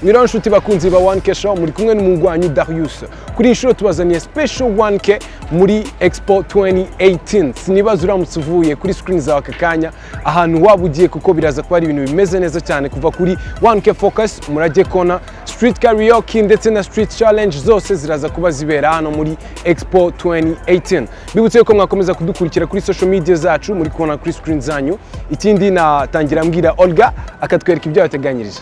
Mwiriwe nshuti bakunzi ba 1K Show, muri kumwe n'umugwanyi Darius. Kuri iyi nshuro tubazaniye special 1K muri Expo 2018. Sinibaza uramutse uvuye kuri screen zawe aka kanya ahantu waba ugiye, kuko biraza kuba ari ibintu bimeze neza cyane, kuva kuri 1K Focus, Murage Corner, Street Karaoke ndetse na Street Challenge, zose ziraza kuba zibera hano muri Expo 2018. Bibutse yuko mwakomeza kudukurikira kuri social media zacu muri kubona kuri screen zanyu. Ikindi, natangira mbwira Olga akatwereka ibyo yateganyirije.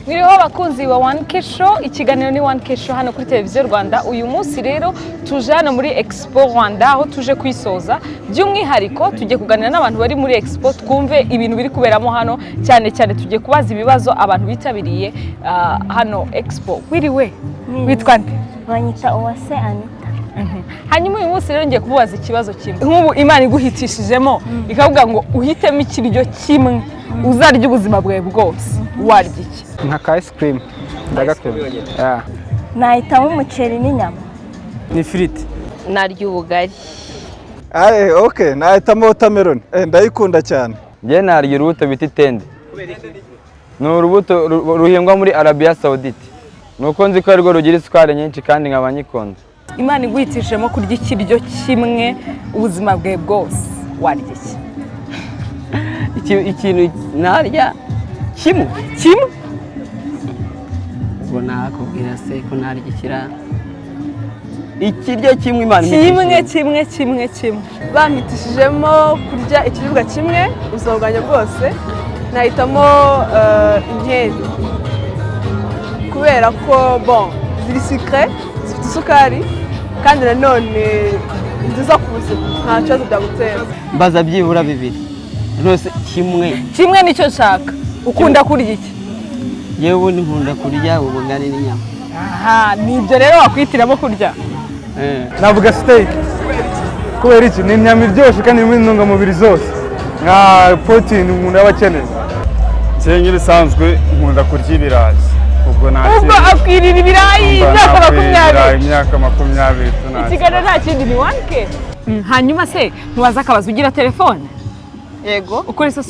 Mwiriho abakunzi ba 1K Show, ikiganiro ni 1K Show hano kuri Televiziyo Rwanda. Uyu munsi rero tuje hano muri Expo Rwanda aho tuje kwisoza. By'umwihariko tugiye kuganira n'abantu bari muri Expo, twumve ibintu biri kuberamo hano, cyane cyane tugiye kubaza ibibazo abantu bitabiriye hano Expo. Wiriwe, witwa nde? Banyita Uwase Anita. Hanyuma uyu munsi rero ngiye kumubaza ikibazo kimwe. Nk'ubu Imana iguhitishijemo ikavuga ngo uhitemo ikiryo kimwe uzarya ubuzima bwawe bwose, warya iki? Nka ka ice cream ndagakunda. Yeah. Nahitamo umuceri n'inyama. Ni ifiriti. Narya ubugari. Aye, okay, nahitamo watermelon. Ndayikunda cyane. Njye narya urubuto bita itende. Ni urubuto ruhingwa muri Arabiya Sawudite. Ni uko nzi ko arirwo rugira isukari nyinshi kandi nkaba nyikunze. Imana iguhitishijemo kurya ikiryo kimwe ubuzima bwawe bwose, warya iki? Ikintu narya kimwe? Kimwe. Ubwo nakubwira se ko narya ikiryo kimwe Imana Kimwe. impitishije? Kimwe, kimwe, kimwe. Bampitishijemo kurya ikiribwa kimwe ubuzima bwanjye bwose, nahitamo inkeri, kubera ko bon, ziri sucré, zifite isukari, kandi nanone ni nziza ku buzima, nta kibazo byagutera. Mbaza byibura bibiri rwose, kimwe. Kimwe nicyo nshaka. Ukunda kurya iki? Yewe, ubundi nkunda kurya ubugari n'inyama. Aha ni ibyo rero wakwihitiramo kurya. Navuga steak. Kubera iki? Ni inyama iryoshye kandi irimo intungamubiri zose nka protein umuntu aba akeneye. Njye nk'ibisanzwe nkunda kurya ibirayi, ubwo nta Ubwo akwirira ibirayi imyaka 20. Imyaka 20 tu, nta. Ikiganiro nta kindi ni 1K. Hanyuma se ntiwaza akabaza, ugira telefone? Yego. Ukoresha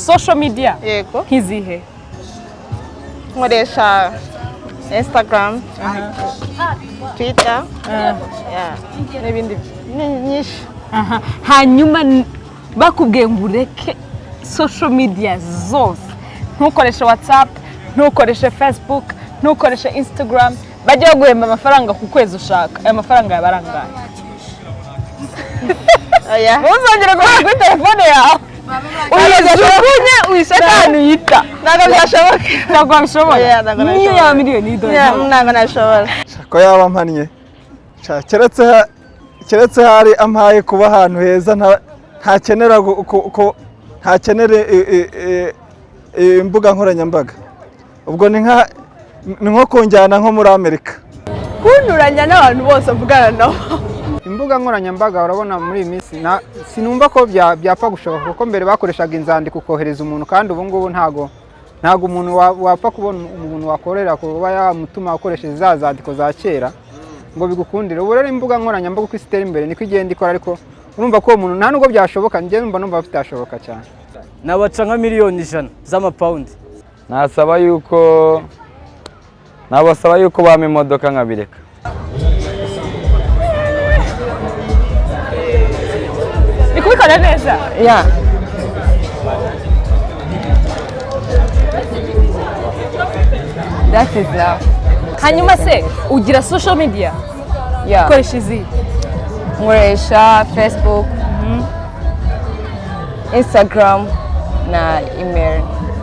social media? Yego. Nk'izihe? Nkoresha Instagram, Twitter, yeah, n'ibindi nyinshi. Aha. Hanyuma bakubwiye ngo ureke social media zose, ntukoreshe WhatsApp, ntukoreshe Facebook, ntukoreshe Instagram, bajye baguhemba amafaranga ku kwezi ushaka, ayo mafaranga yaba arangaye? Oya. Ntuzongere guhora kuri telefone yawe, uyijugunye, uyishake ahantu uyita. Ntabwo byashoboka. Ntabwo wabishobora? Oya, ntabwo Niyo nabishobora. yaba miliyoni y'idolari? Ntabwo nabishobora. Ko yaba mpannye. Sha, keretse hari ampaye kuba ahantu heza ntakenera ntakenera imbuga nkoranyambaga. Ubwo ni nko kunjyana nko muri Amerika. Kunturanya n'abantu bose mvugana nabo. Imbuga nkoranyambaga, urabona muri iyi minsi sinumva ko byapfa gushoboka, kuko mbere bakoreshaga inzandiko ukohereza umuntu, kandi ubu ngubu ntago umuntu wapfa kubona umuntu wakorera kuba yamutuma ukoresheje za zandiko za kera ngo bigukundire. Ubu rero imbuga nkoranyambaga uko isi itera imbere niko igenda ikora, ariko urumva ko uwo muntu nta nubwo byashoboka. Njye numva bitashoboka cyane. Nabaca nka miliyoni 100 z'amapawundi. Nasaba yuko bampa imodoka nkabireka. Ubikora neza? Yeah. That is love. Hanyuma se ugira social media? Yeah. Ukoresha izihe? Nkoresha Facebook, Instagram na email.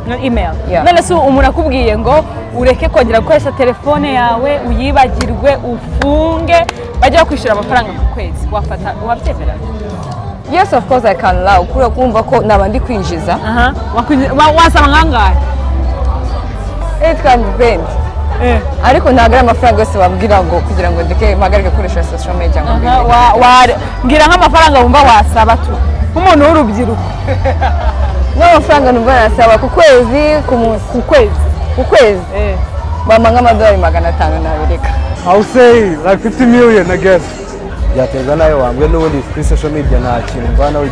Na email. Yeah. None se umuntu akubwiye ngo ureke kongera gukoresha telefone yawe, uyibagirwe, ufunge, bajya bakwishyura amafaranga ku kwezi, wafata, wabyemera? Yes, of course I can allow. Kubera kumva ko naba ndi kwinjiza. Wasaba nkangahe? It can depend. Ariko ntabwo ari amafaranga yose wambwira ngo kugira ngo ndeke mpagarike gukoresha social media ngo mbireke. Mbwira nk'amafaranga wumva wasaba tu nk'umuntu w'urubyiruko. Nk'amafaranga numva nasaba ku kwezi, ku munsi? Ku kwezi. Ku kwezi bampa nk'amadolari 500 nabireka. I'll say like 50 million, I guess. Byaterwa n'ayo wambwe. N'ubundi kuri social media nta kintu mvanaho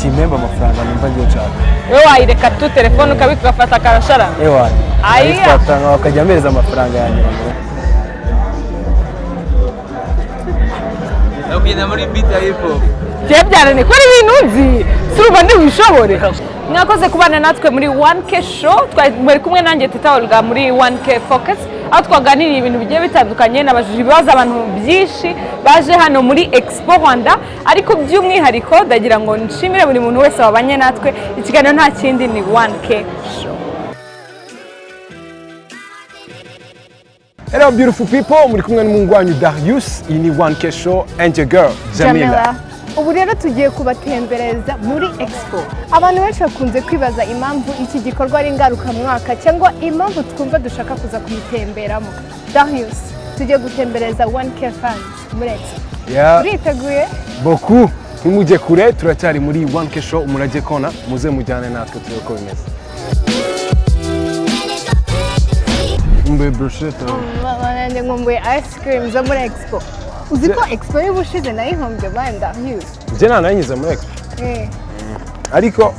kimpemba amafaranga numva ngiye nshaka. Wowe wayireka tu telefone ukabika, ugafata akarashara? Ewa. Ayiya. Ayifata bakajya ampereza amafaranga yanjye. Nakugenda muri beat ya hip hop. Njyewe byananiye kubera ibintu nzi surumva ntibishobore. Mwakoze kubana natwe muri 1K Show. Mwari kumwe nanjye Teta Olga muri 1K Focus, aho twaganiriye ibintu bigiye bitandukanye, nabajije ibibazo abantu byinshi baje hano muri Expo Rwanda. Ariko by'umwihariko ndagira ngo nshimire buri muntu wese wabanye natwe. Ikiganiro nta kindi ni 1K Show. Hello beautiful people, muri kumwe n'umuhungu wanyu Darius, iyi ni 1K Show and your girl Jamila. Ubu rero tugiye kubatembereza muri Expo. Abantu benshi bakunze kwibaza impamvu iki gikorwa ari ngarukamwaka cyangwa impamvu twumva dushaka kuza kuyitemberamo. Darius, tugiye gutembereza 1K fans muri Expo. Yeah. Uriteguye? Boku, ntimujye kure, turacyari muri 1K Show, umurage kona, muze mujyane natwe turebe uko bimeze. Mbe brochette. Nanjye nkumbuye ice cream zo muri Expo. Uzi ko Expo y'ubushize nayihombye bana Darius? Njye nta nayinyuze muri Expo. Ariko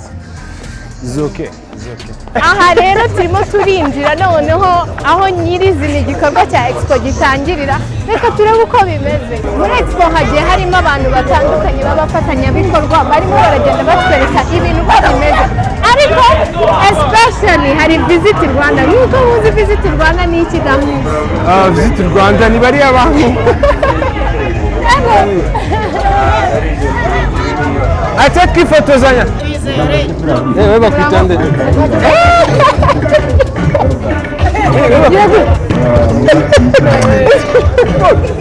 it's okay, it's okay. Aha rero turimo turinjira noneho aho nyirizina igikorwa cya Expo gitangirira. Reka turebe uko bimeze. Muri Expo hagiye harimo abantu batandukanye b'abafatanyabikorwa barimo baragenda batwereka ibintu uko bimeze, ariko especially hari Visit Rwanda. Nk'uko muzi, Visit Rwanda ni iki, Darius? Visit Rwanda ni bariya bantu. Ate twifotozanya. Wewe bakwita nde?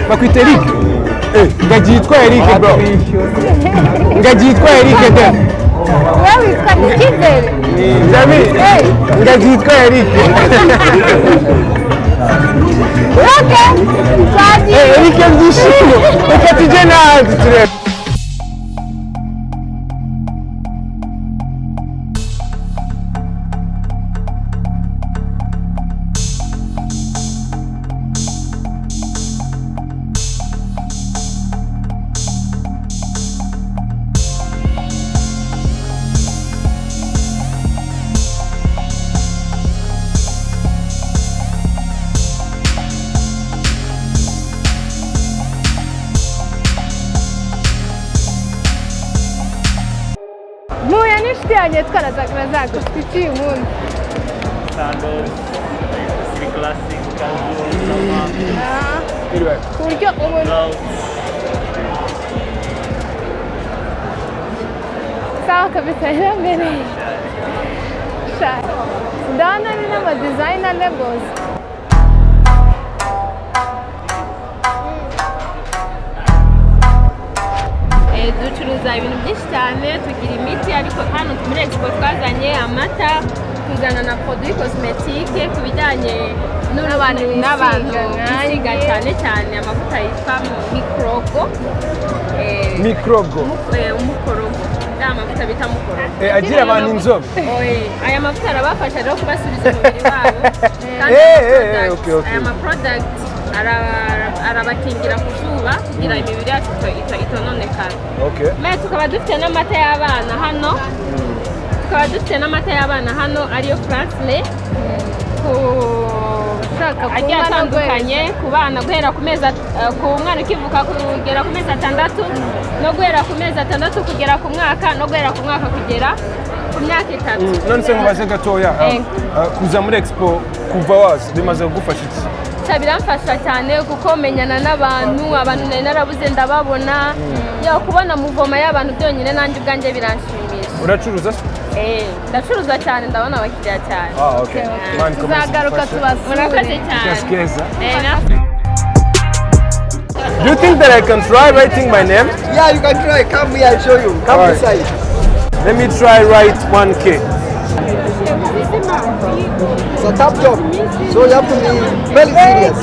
Bakwita Eric. Ngagi yitwa Eric bro. Ngagi yitwa Eric de. Wowe witwa Nikizere. Jami. Ngagi yitwa Eric. Okay. Twagiye. Eric byishimo. Reka tujye n'ahandi turebe. Mpuye n'inshuti yanjye yitwa Razak. Razak, ufite iki uyu munsi? Sandals, three classic, casual, summer, Ku buryo umuntu blouse. Sawa kabisa, yarabereye. Sha, ndabona ari n'ama designer labels. Ducuruza ibintu byinshi cyane, tugira imiti, ariko hano muri Expo twazanye amata, tuzana na produit cosmetique ku bijyanye N'abantu n'abantu bisiga bisiga nkanjye. Cyane cyane amavuta yitwa mikorogo. Mikrogo. Umukorogo ni amavuta bita mukorogo. Agira abantu inzobe. Oye, aya mavuta arabafasha rero kubasubiza umubiri wabo. Kandi Okay, okay. aya ma product arabakingira ku zuba kugira imibiri yacu itononekara. Okay. Mbe tukaba dufite n'amata y'abana hano, tukaba dufite n'amata y'abana hano ariyo France Lait ku ushaka agiye kunywa no atandukanye ku bana, guhera ku mezi ku mwana ukivuka kugera ku mezi 6, no guhera ku mezi 6 kugera ku mwaka, no guhera ku mwaka kugera ku myaka 3. None se nkubaze gatoya, kuza muri expo kuva waza bimaze kugufasha iki? Biramfasha cyane kuko menyana n'abantu, abantu nari narabuze ndababona. Yo kubona muvoma y'abantu byonyine nanjye ubwanjye biranshimisha. Uracuruza se? Ndacuruza cyane, ndabona abakiriya cyane. Ah, okay. Imana ikomeze Tuzagaruka igufashe. tubasure. Murakoze cyane. Akazi keza. Na- Do you think that I can try writing my name? Yeah, you can try. Come here, I'll show you. Come All right. inside. Let me try write 1K. It's a tough job, so you have to be very serious.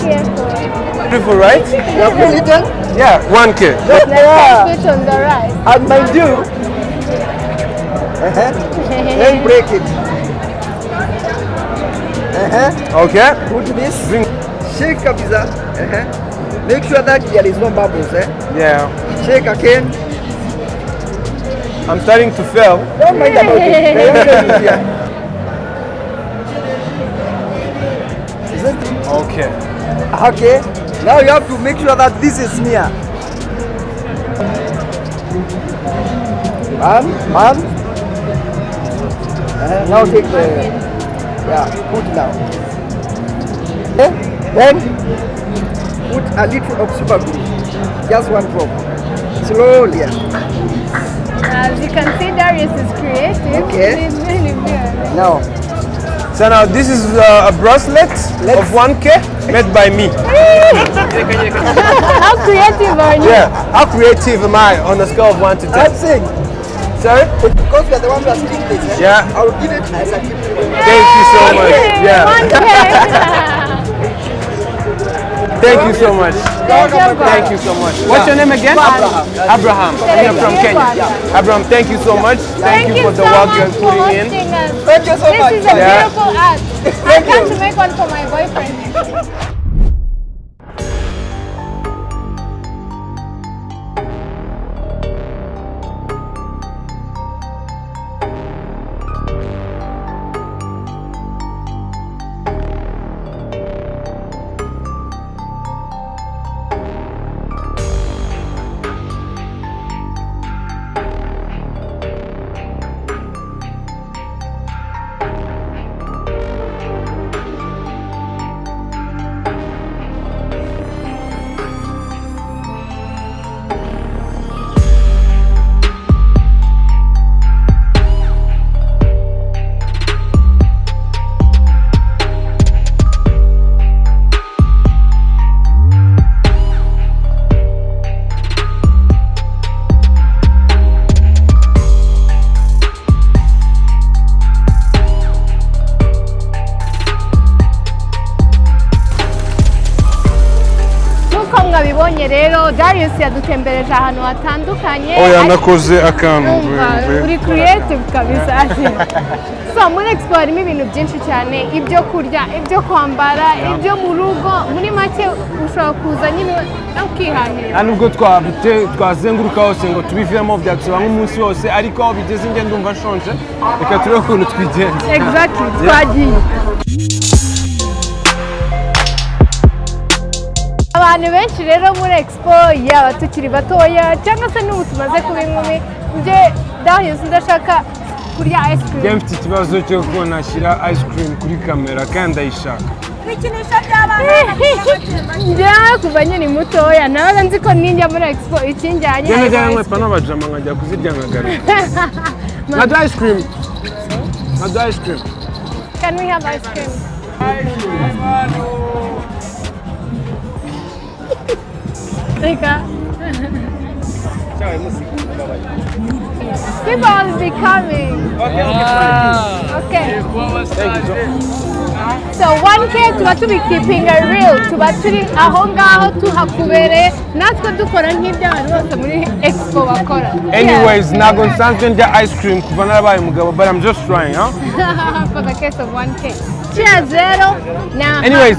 Beautiful, right? You have written? Yeah, 1K. Yeah. Let's on the right. And mind you, then break it. Okay. Put this. Shake kabisa. Make sure that there is no bubbles. Eh? Yeah. Shake again. I'm starting to fail. Don't mind about it. The evidence is here. Is it? Okay. Okay. Now you have to make sure that this is near. One, one. Now take the, yeah, put now. Okay. Then put a little of super glue. Just one drop. Slowly. As you can see, Darius is creative. Okay. He's really good. Now. So now this is a bracelet of 1K made by me. How creative are you? Yeah. How creative am I on a scale of 1 to 10? I'm saying. Sorry? Because we are the one who has picked this, eh? Yeah. I will give it as a gift. Thank you so much. Yeah. 1K. Thank you so much. Thank Thank you so much. What's your name again? Abraham. Abraham. And you're from Kenya. Abraham, thank you so much. Thank you for the so work much you're for putting in. hosting us. Thank you so this much. This is a Yeah. beautiful art. I plan to make one for my boyfriend. Nk'uko mwabibonye rero, Darius yadutembereje ahantu hatandukanye. Oya, nakoze akantu. Umva, uri creative kabisa. So muri expo harimo ibintu byinshi cyane, ibyo kurya, ibyo kwambara, ibyo mu rugo. Muri make ushobora kuza nyine ukihahira. Nta nubwo twazenguruka hose ngo tubivemo, byadusaba nk'umunsi wose, ariko aho bigeze njye ndumva nshonje, reka turebe ukuntu twigenza. Exactly, twagiye. Abantu benshi rero muri expo, yaba tukiri batoya cyangwa se n'ubu tumaze kuba inkumi, njye Darius ndashaka kurya ice Njye cream. mfite ikibazo cyo kuba nashyira ice cream kuri kamera kandi ndayishaka. Ibikinisho by'abana. Njyewe kuva nkiri mutoya nabaga nzi ko ninjya muri expo ikinjyanye Njye najya harimo ice nkwepa n'abajama nkajya kuzirya nkagaruka. cream. Nkajya ice cream. Nkajya ice cream. Can we have ice cream? Reka. People will be coming. Okay. Thank you so So 1K tuba tubi keeping it real, tuba turi aho ngaho tuhakubereye, natwe dukora nk'ibyo abantu bose muri expo bakora. Anyways, ntabwo nsanzwe ndya ice cream kuva narabaye umugabo, but I'm just trying, huh? For the case of 1K. Cheers rero. Na Anyways,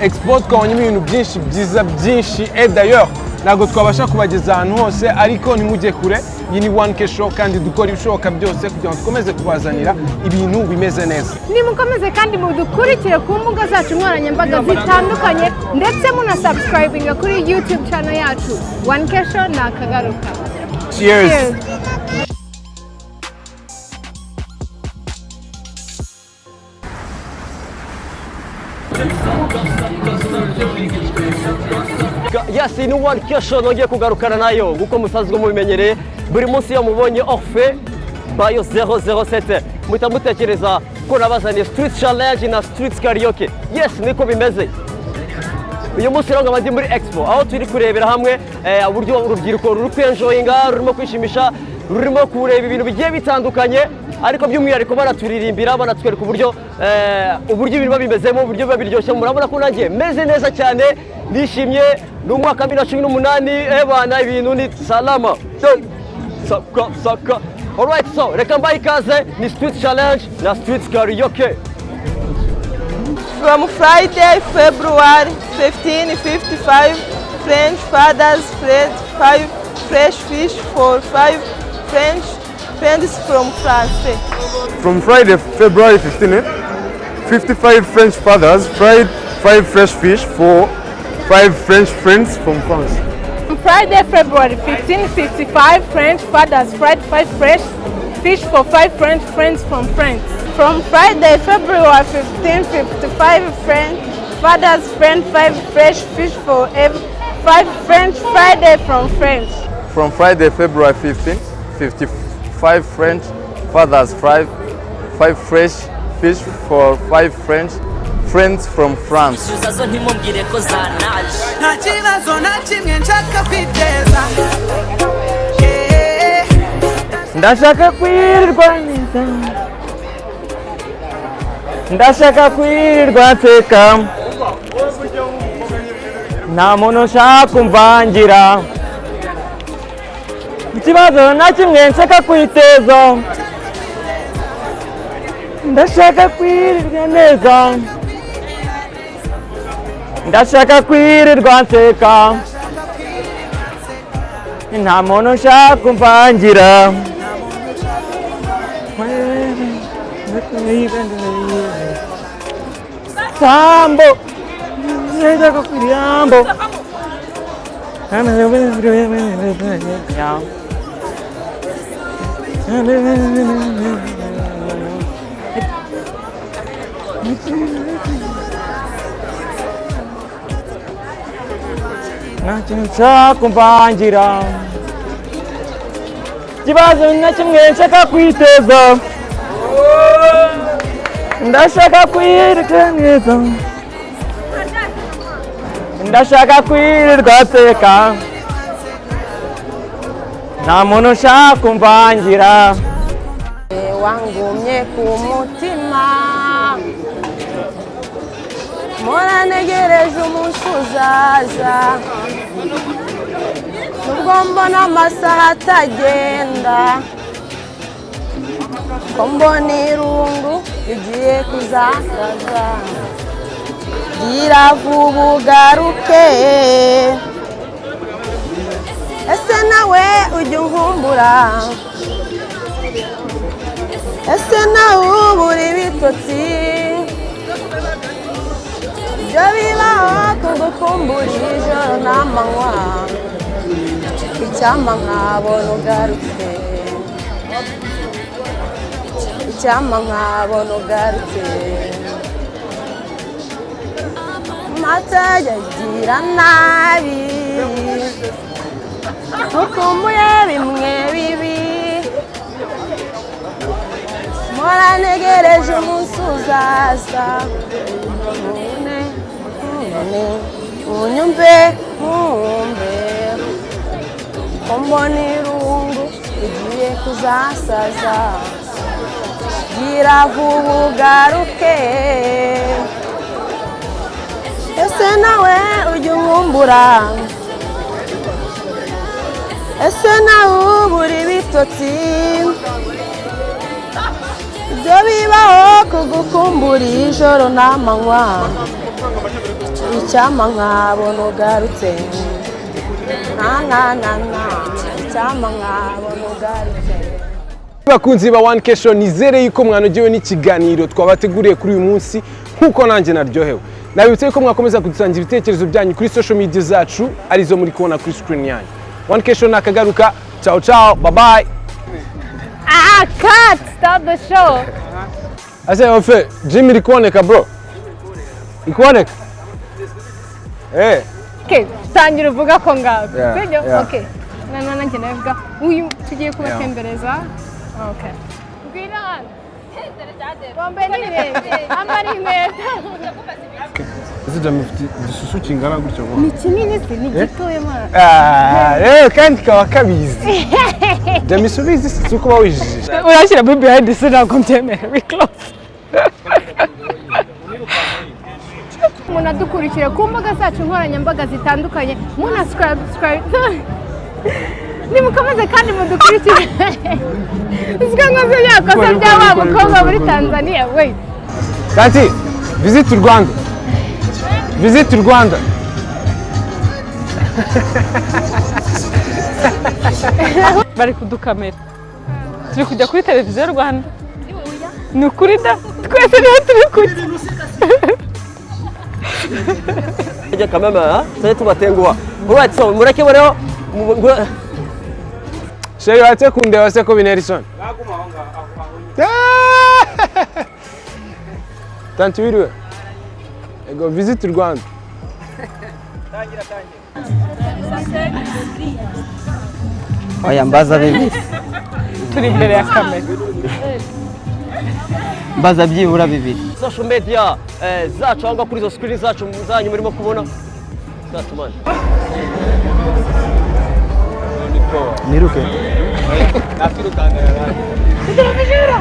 expo twabonyemo ibintu byinshi byiza byinshi, et d'ailleurs Ntabwo twabasha kubageza ahantu hose, ariko ntimujye kure. Iyi ni 1K Show kandi dukora ibishoboka byose kugira ngo dukomeze kubazanira ibintu bimeze neza. Nimukomeze kandi mudukurikire ku mbuga zacu nkoranyambaga zitandukanye, ndetse munasubscribinga kuri YouTube channel yacu. 1K Show ni akagaruka. Cheers. Yes, ni 1K Show nongeye kugarukana nayo nguko musanzwe mubimenyereye. Buri munsi iyo mubonye Orphe Bayo 007 muhita mutekereza ko nabazaniye street challenge na street karaoke. Yes, niko bimeze. Uyu munsi rero nkaba ndi muri expo, aho turi kurebera hamwe uburyo urubyiruko ruri kwenjoyinga, rurimo kwishimisha, rurimo kureba ibintu bigiye bitandukanye, ariko by'umwihariko banaturirimbira, banatwereka uburyo ibintu biba bimezemo, uburyo biba biryoshye. Murabona ko nanjye meze neza cyane, nishimye. Ni umwaka wa 2018, bana ibintu ni salama. Saka saka. Alright, so reka mbahe ikaze, ni street challenge na street karaoke. From Friday, February 1555, French fathers fried 5 fresh fish for 5 French friends from France. From Friday, February 15th, 55 French fathers fried 5 fresh fish for 5 French friends from France. On Friday, February 1555, French fathers fried 5 fresh fish for 5 French friends from France. From Friday, February 1555, French fathers fried 5 fresh fish for 5 French Friday from France. From Friday, February 15, 55 French fathers fried 5 fresh fish for 5 French friends from France. Nta kibazo na kimwe nshaka kwiteza. Ndashaka kwirirwa neza, ndashaka kwirirwa nseka, nta muntu ushaka kumvangira, ikibazo na kimwe nshaka kwiteza, ndashaka kwirirwa neza, ndashaka kwirirwa nseka, nta muntu ushaka kumvangira. Sambo, sambo. Nta kintu nshaka kumvangira, ikibazo na kimwe nshaka kwiteza, ndashaka kwirirwa neza, ndashaka kwirirwa nseka, nta muntu ushaka kumvangira. Wangumye ku mutima, mpora ntegereje umunsi uzaza, nubwo mbona amasaha atagenda, ko mbona irungu rigiye kuzasaza, gira vuba ugaruke. Ese nawe ujya unkumbura, ese nawe ubura ibitotsi, ibyo bibaho kugukumbura ijoro n'amanywa, icyampa nkabona ugarutse, icyampa nkabona ugarutse. Amata agira nabi, ntukumbuye bimwe bibi, mpora ntegereje umunsi uzaza, unyumve nkumve, ko mbona irungu rigiye kuzasaza, gira vuba ugaruke. Ese nawe ujya unkumbura, ese nawe ubura ibitotsi, ibyo bibaho kugukumbura ijoro n'amanywa, icyampa nkabona ugarutse. Na na na na, icyampa nkabona ugarutse. Bakunzi ba 1K Show, nizere yuko mwanogewe n'ikiganiro twabateguriye kuri uyu munsi nkuko nanjye naryohewe. Nabibutse yuko mwakomeza kudusangira ibitekerezo byanyu kuri social media zacu, arizo muri kubona kuri screen yanyu. 1K Show nakagaruka. Ciao ciao, bye bye. Ah, cut! Stop the show! Ase ofe, gym iri kuboneka bro? Ikuboneka? Eh. Okay, tangira uvuga ko ngako. Yeah, Sibyo? yeah. Okay. Na nanjye nabivuga. Uyu tugiye kubatembereza. Okay. Ngwino hano. Wambaye n'ibirenge. Ambara inkweto. Ese Jamie ufite igisusu kingana gutyo ngo? Ni kinini se, ni Eh? gitoya mwana. Ah, rero kandi kaba kabizi. Jamie, subizi si uko uba wijijisha. Urashyira muri behind the scene, ntabwo mbyemera, we close. Munadukurikira ku mbuga zacu nkoranyambaga zitandukanye, muna subscribe, nimukomeze kandi mudukurikire. Uzwi nka bya kosa bya wa mukobwa muri Tanzania, wait. Tanti, visit Rwanda. Visit Rwanda. Bari kudukamera, turi kujya kuri Televiziyo Rwanda. Ni ukuri da, twese niho turi kujya. Ijya kameme, ha? Tujye tubatenguha. Alright, so mureke rero. Chéri, watse kundeba se ko bintera isoni? Tanti, wiriwe. Ego, visit Rwanda. Oya, mbaza bibiri. Turi imbere ya kamera. Mbaza byibura bibiri. Social media zacu aho ngaho kuri izo screen zacu zanyu murimo kubona zacu, man. Niruke. Ubujura!